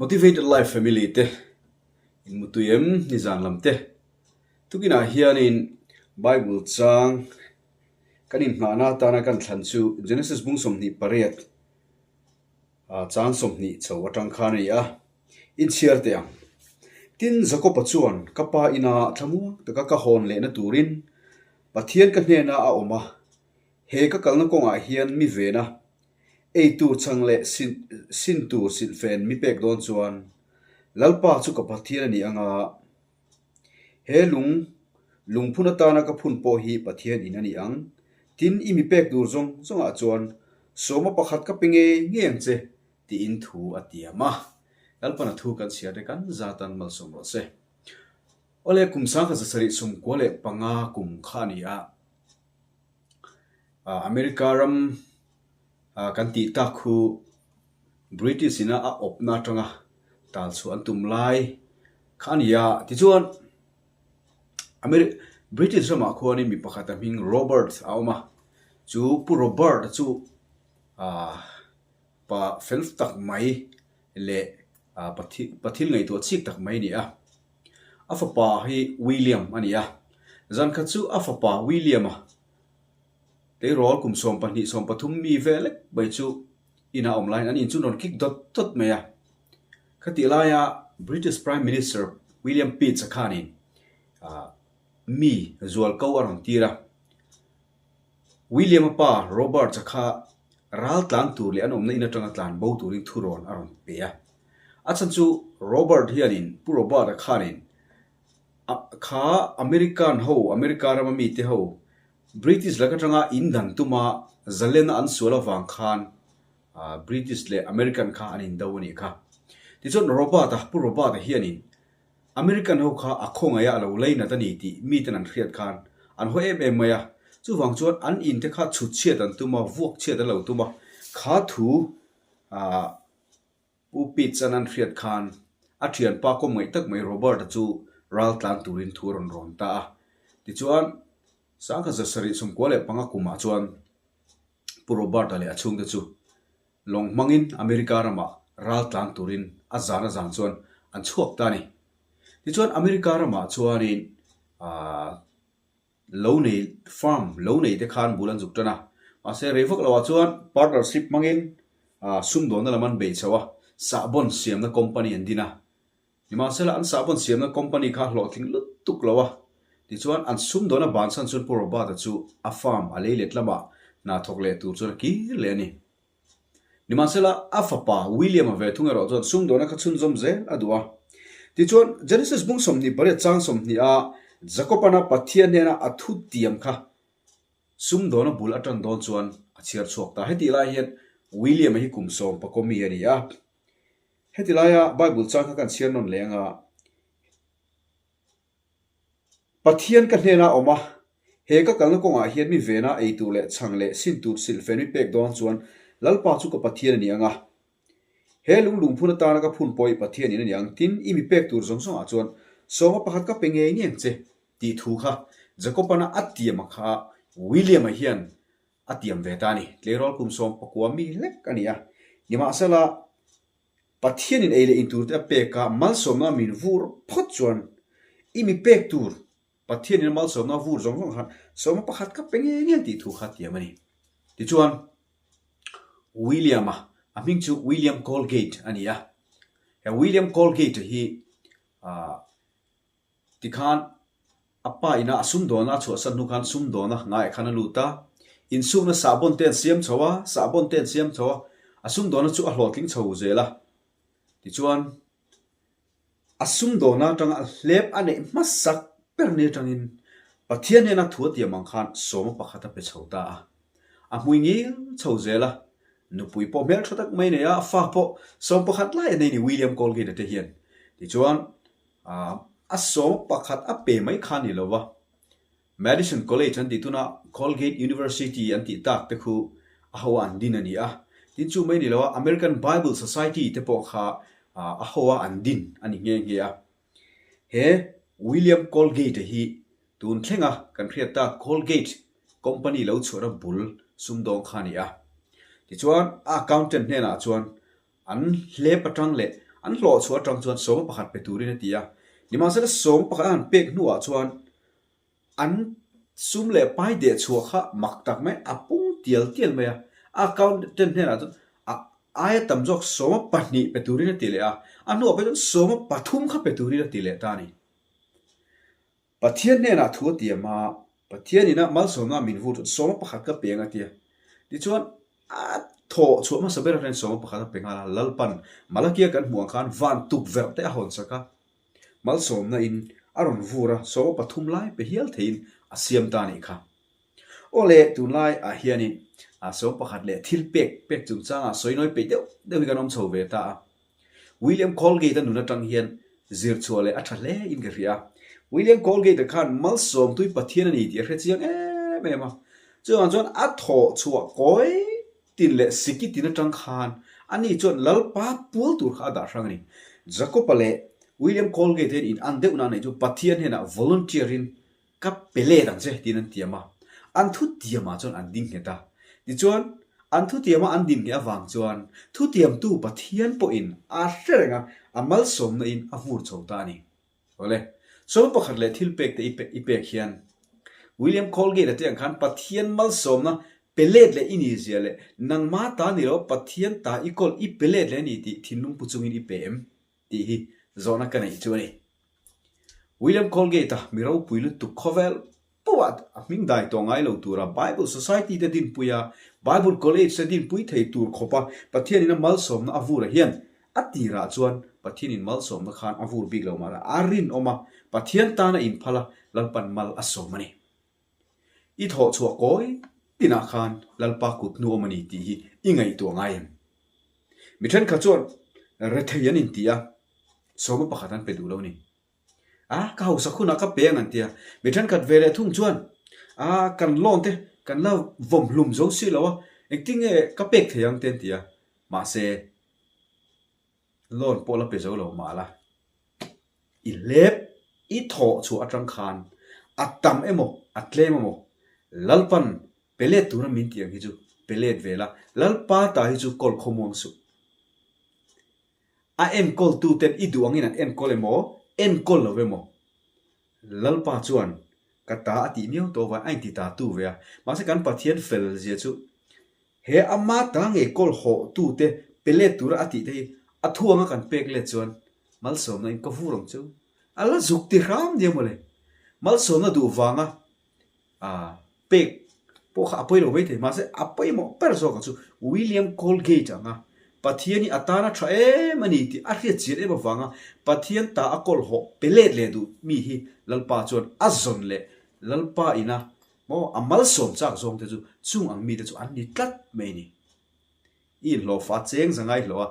Motivated Life Family te in mutui em nizan lam te tukinah hianin Bible chang kan inhnahna atana kan thlan chu Genesis bung 28 chang 20 chho atang khan a ni a, inchhiar teh ang. Tin, Jakob-a chuan ka pa ina thlamuang taka ka hawn lehna turin Pathian ka hnena a awm a, he ka kalna kawngah hian mi vena Ei tur chhang leh sin tur silhfen mi pek dawn chuan Lalpa chu ka Pathian a ni ang a, he lung lungphun atana ka phun pawh hi Pathian in a ni ang. Tin, i mi pek tur zawng zawngah chuan sawma pakhat ka pe ngei ngei ang che, tiin thu a tiam a. Lalpan a thu kan chhiar te kan zatan malsawm rawh se. Awle, kum 1795 kum kha a ni a. America ram kan tih tak khu British ina a awpna atanga tal chhuah an tum lai kha a ni a. Tichuan British ramah khuanin mi pakhat a hming Robert a awm a, chu Pu Robert-a chu pa fel tak mai leh pathil ngaihtuah chik tak mai a ni a. A fapa hi William a ni a, zan khat chu a fapa William-a tleirawl kum 12 13 mi ve lek mai chu inah awm laiin an in chu rawn kik dawt dawt mai a. Khatih laia British Prime Minister William Pitt-a khanin mi zualko a rawn tir a. William-a pa Robert-a kha ral tlan tur leh an awmna in atanga tlan bo turin thurawn a rawn pe a. A chhan chu Robert hianin, Pu Robert-a khanin kha American ho, America rama mite ho British lak atanga in dan tuma zalena an sual avang khan British leh American kha an indo a nih kha. Tichuan Robert-a, Pu Robert-a hianin American ho kha a khawngaih a, a lo lei nat a ni tih miten an hriat khan an haw em em mai a. Chuvang chuan an in te kha chhut chhiat an tum a, vuak chhiat an lo tum a. Kha thu Pu Pete-a'n an hriat khan a thianpa kawm ngaih tak mai Robert-a chu ral tlan turin thu a rawn rawn ta a. Tichuan, 1795 kumah chuan Pu Robert-a leh a chhungte chu lawng hmangin America ramah ral tlan turin a zan a zan chuan an chhuak ta a ni. Tichuan, America ramah chuanin Lo nei, farm, lo nei te khan bul an zuk tan a, mahse rei vak loah chuan partnership hmangin sumdawnna lam an bei chho a, sahbawn siamna company an din a. Nimahsela an sahbawn siamna company kha hlawhtling lutuk lo a, tichuan an sumdawna bansan chuan Pu Robert-a chu a farm a lei let lamah hna thawk leh tur chuan a kir leh a ni. Nimahsela, a fapa William-a ve thung erawh chuan sumdawna kha chhunzawm zel a duh a. Tichuan, Genesis bung 28 chang 20 a Jakob-ana Pathian hnena a thu tiam kha sumdawna bul atan dawn chuan a chhiar chhuak ta. Hetih lai hian William-a hi kum sawm pakua mi a ni a. Heti laia Bible chang kha kan chhiar nawn leh anga Pathian ka hnena awm a, he ka kalna kawngah hian mi vena ei tur leh chhang leh sin tur silhfen mi pek dawn chuan Lalpa chu ka Pathian a ni ang a. He lung lungphun atana ka phun pawh i Pathian in a ni ang, tin i mi pek tur zawng zawngah chuan sawma pakhat ka pe ngei ngei ang che, tih thu kha Jakob-ana a tiam a kha William-a hian a tiam ve ta a ni. Tleirawl kum 19 mi hlek a ni a, nimahsela Pathianin ei leh in turte a pek a, malsawmna min vur phawt chuan i mi pek tur Pathianin a malsawmna vur zawng zawng khan sawma pakhat kha pe ngei ngei tih thu kha tiam a ni. Tichuan, William-a, a hming chu William Colgate a ni a. He William Colgate-a hi Tikhan a pa ina a sumdawna a chhuahsan hnu khan sumdawna ngaiah khan a lut a, insukna sahbawn te an siam chho a, sahbawn te an siam chho a, a sumdawna chu a hlawhtling chho zel a. Tichuan, a sumdawna atanga a hlep a neih hmasak ber ni atangin Pathian hnena thu a tiam ang khan sawma pakhat a pe chho ta a. A hmui ngil chho zel a, nupui pawh hmeltha tak mai nei a, fa pawh sawm pakhat lai a nei ni William Colgate-a te hian. Tichuan, A sawm pakhat a pe mai kha ni lo va, Madison College an tih tuna Colgate University an tih tak te khu a ho a an din a ni a. Tin chu mai ni lo a, American Bible Society te pawh kha a ho a an din a ni nghe nghe a. He William Colgate-a hi tun thlenga kan hriat tak Colgate Company lo chhuahna bul sumdawng kha a ni a. Tichuan a accountant hnenah chuan An hlep atang leh An hlawh chhuah atang chuan sawma pakhat pe turin a ti a. Nimahsela sawma pakhat a han pek hnuah chuan an sum leh pai deh chhuah kha mak tak mai a pung tial tial mai a. A accountant hnenah chuan a aia tam zawk 12 pe turin a ti leh a, a hnuah pawh chuan 13 kha pe turin a ti leh ta a ni. Pathian hnenah thu a tiam a, Pathian ina malsawmna min vur chuan 11 ka pe ang a ti a. Tichuan, a thawh chhuah hmasa ber atangin 11 a pe nghal a, Lalpan Malakia kan hmuh ang khan van tukverh te a hawn sak a, malsawmna in a rawn vur a, 13 lai pe hial theiin a siam ta a nih kha. Aw le, tunlai ah hianin 11 leh thil pek pek chungchangah sawi nawi peih deuh deuh hi kan awm chho ve ta a. William Colgate-a nun atang hian zir chhuah leh a tha hle in ka hria a. William Colgate-a khan malsawmtui Pathian a ni tih a hre chiang em em a. Chuvang chuan a thawh chhuah kawi tin leh siki tin atang khan ani chuan Lalpa pual tur kha a dah hrang a ni. Jacob-a leh William Colgate-a hian in an deuhna a neih chu Pathian hnenah volunteer-in Ka pe let ang che, tiin an tiam a. An thutiamah chuan an ding nghet a. Tichuan, an thutiama an din ngheh avang chuan thutiamtu Pathian pawhin a hre reng a, a malsawmna in a vur chho ta a ni. Awle, sawm pakhat leh thil pek te i pek hian William Colgate-a te ang khan Pathian malsawmna pe let leh i ni zia leh nangma ta ni lo Pathian ta i kawl i pe let leh a ni tih thinlung pu chungin i pe em? Tih hi zawhna ka neih chu a ni. William Colgate-a mi ropui lutuk khawvel pawh a hming dai tawh ngai lo tura Bible Society te dinpui a, Bible College te dinpui thei tur khawpa Pathianin a malsawmna a vur a hian a tirah chuan Pathianin malsawmna khan a vur bik lo mahla a rinawm a, Pathian tan a inphal a, Lalpan mal a sawm a ni. I thawh chhuah kawi tinah khan Lalpa kut hnu awm a ni tih hi i ngaihtuah ngai em? Mi thenkhat chuan rethei an inti a, sawma pakhat an pe duh lo ni. A, ka hausak hunah ka pe ang an ti a. Mi thenkhat ve leh thung chuan, A, kan loan te kan la vawm hlum zo si lo a, engtin nge ka pek thei ang te an ti a. Mahse, loan pawh la pe zo lo mah la. I hlep i thawh chhuah atang khan a tam emaw a tlem emaw Lalpan pe let tura min tih ang hi chu pe let ve la, Lalpa ta hi chu kawl khawmuang suh. A enkawl tu ten i duh angin an enkawl emaw enkawl lo emaw Lalpa chuan ka ta a tih miau tawh avangin a inti ta tu ve a, mahse kan Pathian fel zia chu He ama ta ngei kawl hawh tute pe let tura a tih te hi a thu anga kan pek let chuan malsawmna in ka vur ang chu. A la zuk ti hram nia mawle. Malsawmna duh vanga pek pawh kha a pawi lo mai thei. Mahse a pawimawh ber zawk ang chu William Colgate anga Pathian hi a tana tha em a ni tih a hriat chian em avanga Pathian ta a kawl hawh pe let leh duh mi hi Lalpa chuan a zawn leh Lalpa ina Maw, a malsawm chak zawng te chu chung ang mite chu an ni tlat mai a ni. I inhlawhfa cheng zanga i hlawh a,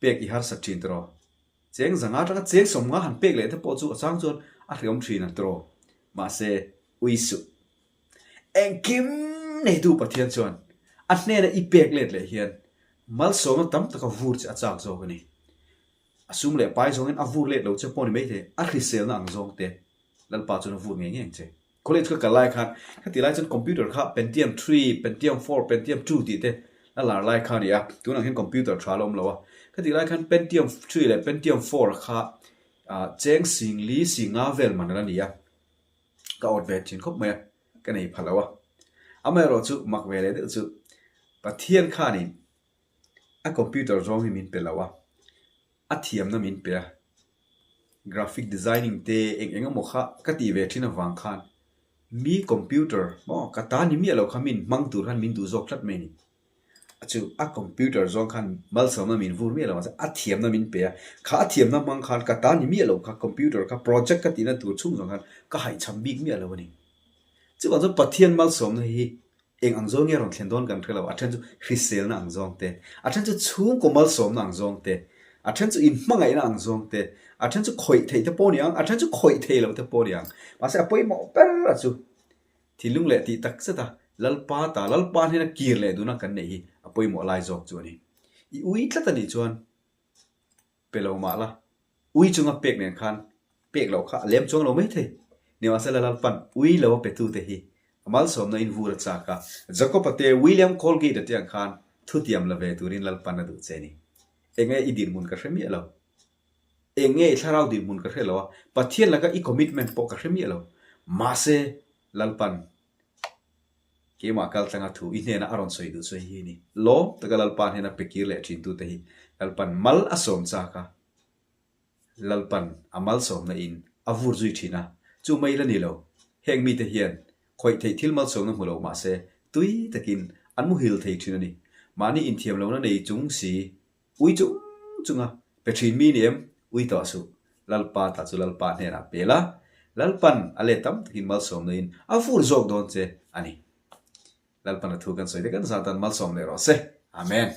pek i harsat thin tiraw? Cheng zanga atanga cheng sawmnga han pek leh te pawh chu a chang chuan a hreawm thin ang tiraw? Mahse, ui suh. Engkim neitu Pathian chuan a hnena i pek let leh hian malsawmna tam taka vur che a chak zawk a ni. A sum leh pai zawngin a vur let lo che pawh ni maithei, a hriselna ang zawng te Lalpa chuan a vur ngei ngei ang che. College ka kal lai khan khati lai chuan computer kha Pentium three, Pentium four, Pentium two tih te la lar lai kha a ni a, tunah hian computer tha la awm lo a. Khati lai khan Pentium three leh Pentium four kha cheng sing li sing nga vel man a la ni a, ka awt ve thin khawp mai a, ka nei pha lo a. Amaherawh chu mak ve leh deuh chu Pathian khanin a computer zawng hi min pe lo a, a thiamna min pe a, graphic designing te eng eng emaw kha ka tih ve thin avang khan mi computer maw ka ta ni miah lo kha min hmang tur khan min duh zawk tlat mai a ni. A chu a computer zawng khan malsawmna min vur miah lo mahse a thiamna min pe a, kha a thiamna hmang khan ka ta ni miah lo kha computer kha project ka tihna tur chhung zawng khan ka haihchham bik miah lo a ni. Chuvang chuan Pathian malsawmna hi Eng ang zawng nge rawn thlen dawn kan hre lo, a then chu hriselna ang zawng te, a then chu chhungkaw malsawmna ang zawng te, a then chu inhmangaihna ang zawng te, a then chu khawih theih te pawh ni ang, a then chu khawih thei lo te pawh ni ang. Mahse a pawimawh ber a chu thinlung leh tih tak zet a Lalpa ta, Lalpa hnena kir leh duna kan neih hi a pawimawh lai zawk chu a ni. I ui tlat a nih chuan pe lo mah la, ui chunga pek nen khan pek loh kha a lem chuang lo mai thei. Nimahsela Lalpan ui lo a petute hi a malsawmna in vur a chak a, Jacob-a te, William Colgate-a te ang khan thutiam la ve turin Lalpan a duh che a ni. Enge i dinhmun ka hre miah lo. Enge i thlarau dinhmun ka hre lo a, Pathian laka i commitment pawh ka hre miah lo. Mahse, Lalpan keimah kal tlanga thu i hnena a rawn sawi duh chu hei hi a ni. Lawm taka Lalpa hnena pe kir leh thintute hi Lalpan mal a sawm chak a. Lalpan a malsawmna in a vur zui thin a, chu mai la ni lo. Heng mite hian khawih theih thil malsawmna hmu lo mah se tui takin an muhil thei thin a ni. Mahni inthiam lohna nei chung si ui chung chunga pe thin mi ni em? Ui tawh suh. Lalpa ta chu Lalpa hnenah pel a, Lalpan a let tam takin malsawmna in a vur zawk dawn che a ni. Lalpan a thu kan sawi te kan zah tan malsawm leh rawh se. Amen.